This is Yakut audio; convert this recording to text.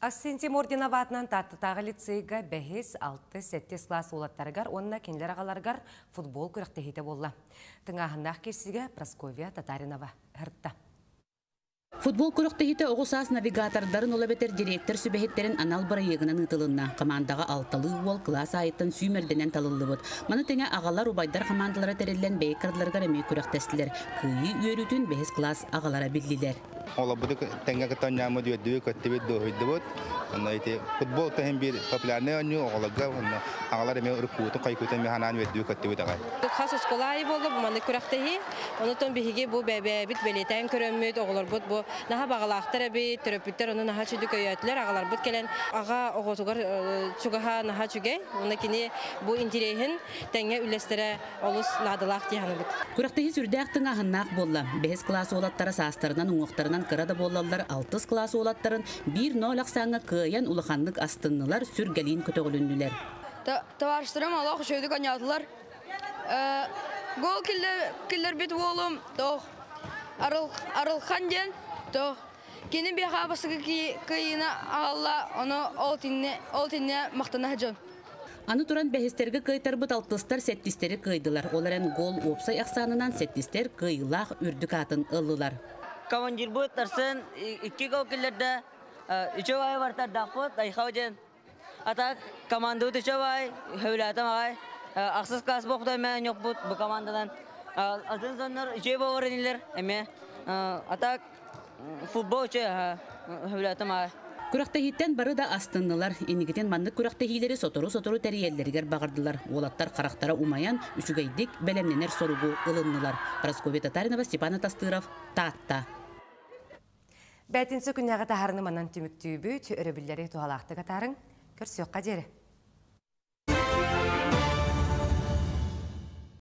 Арсентий Мординов аатынан Тааттатааҕы лицейгэ бэһис, алтыс, сэттис кылаас уолаттарыгар уонна кинилэр аҕаларыгар футбол күрэхтэһиитэ буолла. Тыҥааһыннаах киирсиигэ Прасковья Татаринова ыһырта. Футбол күрэхтэһиитэ оҕо саас навигатордарын, ол эбэтэр директор сүбэһиттэрин анал бырайыагынан ыытылынна. Хамаандаҕа алталыы уол кылаас аайыттан сүүмэрдэнэн талыллыбыт. Маны тэҥэ аҕалар, убайдар хамаандалара тэриллэн бэйэ кырдаларыгар эмиэ күрэхтэстилэр. Кыайыы үөрүүтүн бэһис кылаас аҕалара биллилэр. Олорбуту тэҥҥэ кытта оонньооммут үөрдүбүт, көттүбүт, дуоһуйдубут. Онно ити футбол тэһин биир популярнай оонньуу оҕолорго онно аҕалар эмиэ уруккуутун, хойуккутун эмиэ ханаан үөрдүбүт, көттүбүт аҕай. Хас оскуола аайы буолла бу маннык күрэхтэһии. Онутон биһиги бу бэйэбит бэлиэтээн көрөммүт, оҕолорбут бу наһаа баҕалаахтар эбит, төрөппүттэр ону наһаа үчүгэй өйөөтүлэр, аҕаларбыт кэлэн аҕа оҕотугар чугаһа наһаа үчүгэй. Уонна кини бу интириэһин тэҥҥэ үллэстэрэ олус наадалаах дии саныыбыт. Күрэхтэһии сүрдээх тыҥааһыннаах буолла. Бэһис кылаас уолаттара саастарынан уҥуохтарынан кыра да буоллаллар, алтыс кылаас уолаттарын биир ноль ахсааҥҥа кыайан улаханнык астыннылар, сүргэлиин көтөҕүлүннүлэр. Товарищтарым олох үчүгэйдик оонньоотулар. Гол киллэрбит уолум тоох Арылхан диэн тоох кини биэхэ бастакы кыайыыны аҕалла, ону ол тинне ол тинне махтана дьон. Аны туран бэһистэргэ кыайтарбыт алтыстар сэттистэри кыайдылар. Ол эрэн гол уопсай ахсаанынан сэттистэр кыайыылаах үрдүк аатын ыллылар. Командирбыт Арсен икки гол киллэрдэ. Үчүгэй бартардаахпыт, Айхау диэн. А так командабыт үчүгэй, сөбүлээтим аҕай. Ахсыс класс буолбута эмэ ньокпут бу команданан. Атын дьоннор үчүгэй буолар инилэр эмиэ. А так футбол үчүгэй, сөбүлээтим аҕай. Күрэхтэһииттэн бары да астыннылар. Инникитин маннык күрэхтэһиилэри сотору-сотору тэрийэллэригэр баҕардылар. Уолаттар харахтара умайан, үчүгэйдик бэлэмнэнэр соругу ылыннылар. Прасковья Татаринова, Степан Атастыров, Таатта. Бээтинсэ күннээҕи таһаарыны манан түмүктүүбүт, өрөбүллэри туһалаахтык атаарыҥ. Көрсүөххэ диэри.